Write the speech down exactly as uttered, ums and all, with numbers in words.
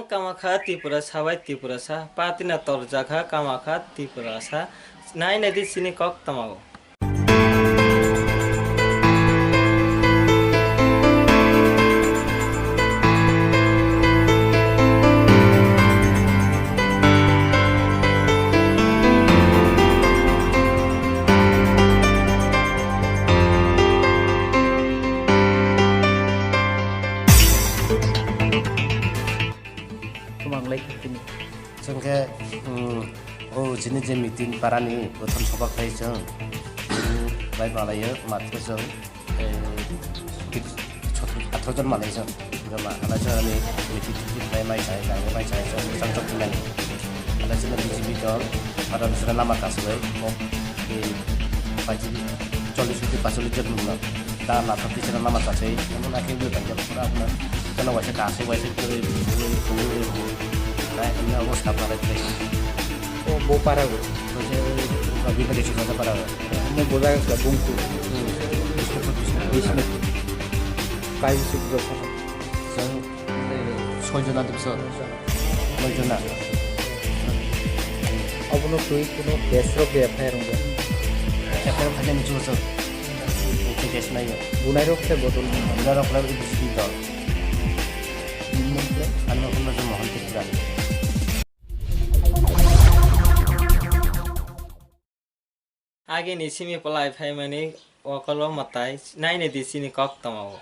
Kamakha Tiprasa bai Tiprasa, party no torjakha Kamakha Tiprasa, nai nai di chini kok tamo. Kwmang lai kha tini. Chwng khe, um, o chini je meeting para ni prothom sobak khai chwng, um, bai malai o matro chwng, eh, kit-, chot-, atro jon malai chwng. Joma, ala chwng ani meeting titing khai mai sai, jang mai sai, chwng chang chok nani. Ala chwng B J P dol, para bisra lama kasui, mok, eh, pachi, chollish koti pacholish jon mungno. Da latham tisana lama kasai, amo na khe bai tangya pura apna. Kana waisa kasai, waisa kore, kore, kore, kore. Na, ina obo stap na rai. O, bo para go. Waisa, waisa, waisa para go. Mo boda ka bungku. Bishnupur, Bishnupur. Bishnupur. Kai bisik go. Chwng, eh, soi jona dibso. Soi jona. Obono twi kuno case rok de F I R wngya. F I R thani muchung muchung. Twi case naiyo. Bunai rok khe bodol. Bunai rok khe B J P dol. Ani mung khe? Ani mung khe Mohan Tripura. Agini simi polai phaimani okolo mwtai naini di chini kok tongao.